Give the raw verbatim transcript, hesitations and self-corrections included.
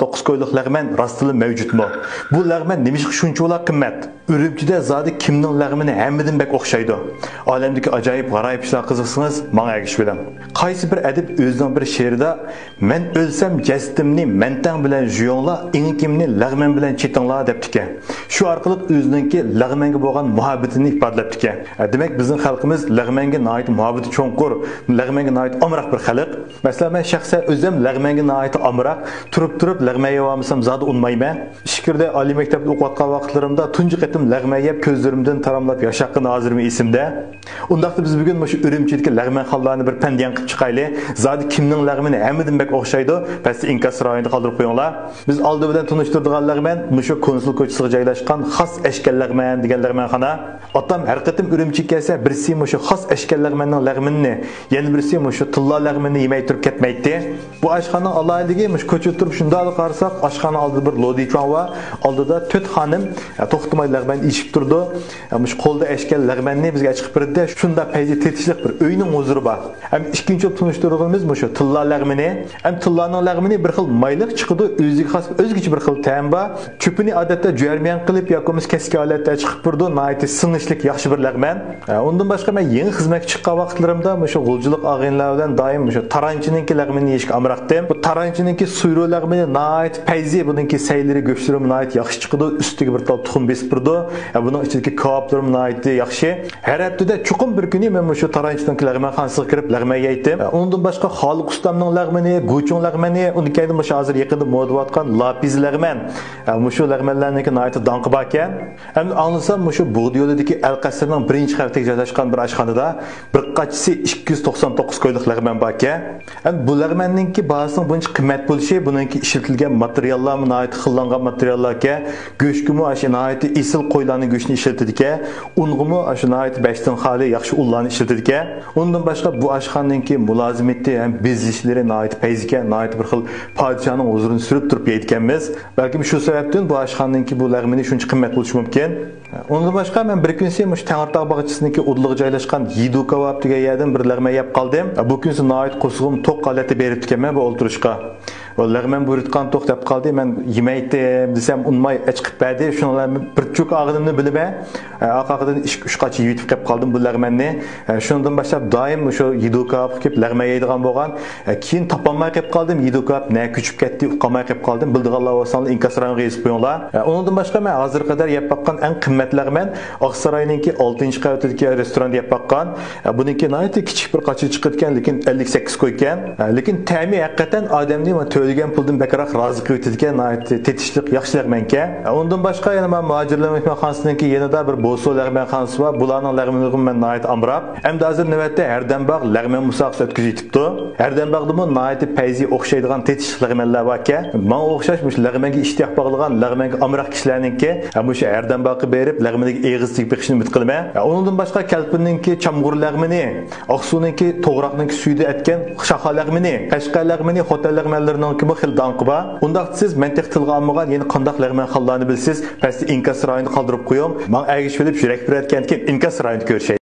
توققۇز كويلۇق لەغمەن راستتىنلا مەۋجۇتمۇ؟ بۇ لەغمەن نېمىشقا شۇنچىۋالا قىممەت؟ ئۈرۈمچىدە زادى كىمنىڭ لەغمىنى ھەممىدىن بەك ئوخشايدۇ؟ ئالەمدىكى ئاجايىپ غارايىپ ئىشلارغا قىزىقسىڭىز، ماڭا ئەگىشىۋېلىڭ. قايسى بىر ئەدىب ئۆزىنىڭ بىر شېئىرىدا، «مەن ئۆلسەم، جەسىتىمنى مەنتەڭ بىلەن جۇيۇڭلار، ئېڭىكىمنى لەغمەن بىلەن چېتىڭلار» دەپتىكەن. شۇ ئارقىلىق ئۆزىنىڭكى لەغمەنگە بولغان مۇھەببىتىنى ئىپادىلەپتىكەن. دېمەك، بىزنىڭ خەلقىمىز لەغمەنگە ناھايىتى مۇھەببىتى چوڭقۇر، لەغمەنگە ناھايىتى ئامراق بىر خەلق. مەسىلەن، مەن شەخسەن ئۆزۈم لەغمەنگە ناھايىتى ئامراق، تۇرۇپ-تۇرۇپ لەغمەن يەۋالمىسام زادى ئۇنىمايمەن. ئىچكىرىدە ئالىي مەكتەپتە ئوقۇۋاتقان ۋاقىتلىرىمدا تۇنجى قېتىم لەغمەن يەپ، كۆزلىرىمدىن تاراملاپ ياش ئاققىنى ھازىرمۇ ئېسىمدە. ئۇنداقتا بىز بۈگۈن مۇشۇ ئۈرۈمچىدىكى لەغمەنخانىلارنى بىر پەندىيان قىلىپ چىقايلى. زادى كىمنىڭ لەغمىنى ھەممىدىن بەك ئوخشايدۇ؟ پەستە ئىنكاس رايونىدا قالدۇرۇپ قويۇڭلار. بىز ئالدى بىلەن تونۇشتۇرىدىغان لەغمەن مۇشۇ كونسۇل كوچىسىغا جايلاشقان خاس ئەشكەل لەغمەن دېگەن لەغمەنخانا. ئاتام ھەر قېتىم ئۈرۈمچىگە كەلسە، بىرسى مۇشۇ خاس ئەشكەل لەغمەننىڭ لەغمىنىنى، يەنە بىرسى مۇشۇ تىللا لەغمىنىنى يېمەي تۇرۇپ كەتمەيتتى. بۇ ئاشخانىنىڭ ئالاھىدىلىكى مۇشۇ كوچىدا تۇرۇپ شۇنداقلا قارىساق، ئاشخانا ئالدىدا بىر لودىچۇاڭ بار، ئالدىدا تۆت خانىم، ئە، توختىماي لەغمەن ئېشىپ تۇرىدۇ. ئە، مۇشۇ قولدا ئەشكەل لەغمەننى بىزگە ئەچىقىپ بېرىدۇ. شۇنداق پەيزى تېتىشلىق بىر ئۆينىڭ ھۇزۇرى بار. ھەم ئىككىنچى بولۇپ تونۇشتۇرغىنىمىز مۇشۇ تىللا لەغمىنى. ھەم تىللانىڭ لەغمىنى بىر خىل مايلىق چىقىدۇ، ئۆزىگە خاس، ئۆزگىچە بىر خىل تەمى بار. چۆپىنى ئادەتتە جۈەرمىيان قىلىپ ياكى بولمىسا كەسكى ھالەتتە چىقىپ بېرىدۇ. ناھايىتى سىڭىشلىك، ياخشى بىر لەغمەن. ئە، ئۇندىن باشقا مەن يېڭى خىزمەتكە چىققان ۋاقىتلىرىمدا مۇشۇ غۇلجىلىق ئاغىنىلەر بىلەن دائىم مۇشۇ تارانچىنىڭكى لەغمىنى يېيىشكە ئامراقتىم. بۇ تارانچىنىڭكى سۇيرۇ لەغمىنى ناھايىتى پەيزى، بۇنىڭكى سەيلىرى، گۆشلىرىمۇ ناھايىتى ياخشى چىقىدۇ، ئۈستىگە بىر تال تۇخۇم بېسىپ بېرىدۇ. ئە، بۇنىڭ ئىچىدىكى كاۋاپلىرىمۇ ناھايىتى ياخشى. ھەر ھەپتىدە چوقۇم بىر كۈنى مەن مۇشۇ تارانچىنىڭكى لەغمەنخانىسىغا كىرىپ لەغمەن يەيتتىم. ئۇنىڭدىن باشقا خالىق ئۇستامنىڭ لەغمىنى، گۇچۇڭ لەغمىنى، ئۇنىڭ كەينىدىن مۇشۇ ھازىر يېقىندا مودا بولۇۋاتقان لاپىز لەغمەن. مۇشۇ لەغمەنلەرنىڭكى ناھايىتى داڭقى باركەن. ئەمدى ئاڭلىسام، مۇشۇ بۇغدا يولىدىكى ئەل قەسىرنىڭ بىرىنچى قەۋىتىگە جايلاشقان بىر ئاشخانىدا بىر قاچىسى ئىككى يۈز توقسان توققۇز كويلۇق لەغمەن باركەن. ئەمدى بۇ لەغمەننىڭكى باھاسىنىڭ بۇنچە قىممەت بولۇشى، بۇنىڭكى ئىشلىتىلگەن ماتېرىياللارمۇ ناھايىتى خىللانغان ماتېرىياللاركەن. گۆشكىمۇ ئاشۇ ناھايىتى ئېسىل قويلارنىڭ گۆشىنى ئىشلىتىدىكەن. ئۇنغىمۇ ئاشۇ ناھايىتى بەشتىن خالىي ياخشى ئۇنلارنى ئىشلىتىدىكەن. ئۇندىن باشقا بۇ ئاشخانىنىڭكى مۇلازىمىتى ھەم بېزىشلىرى ناھايىتى پەيزىكەن، ناھايىتى بىر خىل پادىشاھنىڭ ھۇزۇرىنى سۈرۈپ تۇرۇپ يەيدىكەنمىز. بەلكىم شۇ سەۋەبتىن بۇ ئاشخانىنىڭكى بۇ لەغمىنى شۇنچە قىممەت بولۇشى مۇمكىن. ئۇندىن باشقا مەن بىر كۈنسى مۇشۇ تەڭرىتاغ باغچىسىنىڭكى ئۇدۇلىغا جايلاشقان يىدۇكاۋاپ دېگەن يەردىن بىر لەغمەن يەپ قالدىم. بۇ كۈنسى ناھايىتى قورسىقىم توق ھالەتتە بېرىپتىكەنمەن بۇ ئولتۇرۇشقا. لەغمەن بۇيرۇتقان توق دەپ قالدى. مەن يېمەيتتىم دېسەم ئۇنىماي ئەچىقىپ بەردى. شۇنىڭ بىلەن بىر چوكا ئالغىنىمنى بىلىمەن. ئارقا ئارقىدىن ئىككى ئۈچ قاچا يېيىۋېتىپ قېلىپ قالدىم بۇ لەغمەننى. شۇنىڭدىن باشلاپ دائىم شۇ يىدۇكاۋاپقا كېلىپ لەغمەن يەيدىغان بولغان. كېيىن تاپالماي قېلىپ قالدىم، يىدۇكاۋاپ نەگە كۆچۈپ كەتتى، ئۇقالماي قېلىپ قالدىم. بىلىدىغانلار بولساڭلار ئىنكاس رايونىغا يېزىپ قويۇڭلار. ئۇنىڭدىن باشقا مەن ھازىرغا قەدەر يەپ باققان ئەڭ قىممەت لەغمەن ئاقساراينىڭكى ئالتىنچى قەۋىتىدىكى رېستوراندا يەپ باققان. بۇنىڭكى ناھايىتى كىچىك بىر قاچا چىقىدىكەن، لېكىن ئەللىك سەككىز كويكەن. لېكىن تەمى ھەقىقەتەن ئادەمنى تۆلىگەن پۇلدىن بەكرەك رازى قىلىۋېتىدىكەن، ناھايىتى تېتىشلىق، ياخشى لەغمەنكەن. ئۇنىڭدىن باشقا يەنە مانا مۇھاجىرلار مېھمانخانىسىنىڭكى يېنىدا بىر بوسو لەغمەنخانىسى بار. بۇلارنىڭ لەغمىنىغىمۇ مەن ناھايىتى ئامراق. ئەمدى ھازىر نۆۋەتتە ھەردەمباغ لەغمەن مۇسابىقىسى ئۆتكۈزۈۋېتىپتۇ. ھەردەمباغدىمۇ ناھايىتى پەيزى ئوخشايدىغان تېتىشلىق لەغمەنلەر باركەن. ماڭا ئوخشاش مۇشۇ لەغمەنگە ئىشتىياق باغلىغان، لەغمەنگە ئامراق كىشىلەرنىڭكى مۇشۇ ھەردەمباغقا بېرىپ لەغمىنىگە ئېغىز تېگىپ بېقىشىنى ئۈمىد قىلىمەن. ئۇنىڭدىن باشقا كەلپىننىڭكى چامغۇر لەغمىنى، ئاقسۇنىڭكى توغراقنىڭكى سۈيىدە ئەتكەن شاخا لەغمىنى، قەشقەر لەغمىنى، خوتەن لەغمەنلىرىنىڭكىمۇ خېلى داڭقى بار. ئۇنداقتا سىز مەن تېخى تىلغا ئالمىغان يەنە قانداق لەغمەنخانىلارنى بىلىسىز؟ پەستە ئىنكاس رايونىدا قالدۇرۇپ قويۇڭ. ماڭا ئەگىشىۋېلىپ يۈرەك بېرىۋەتكەندىكىن ئىنكاس رايونىدا كۆرۈشەيلى.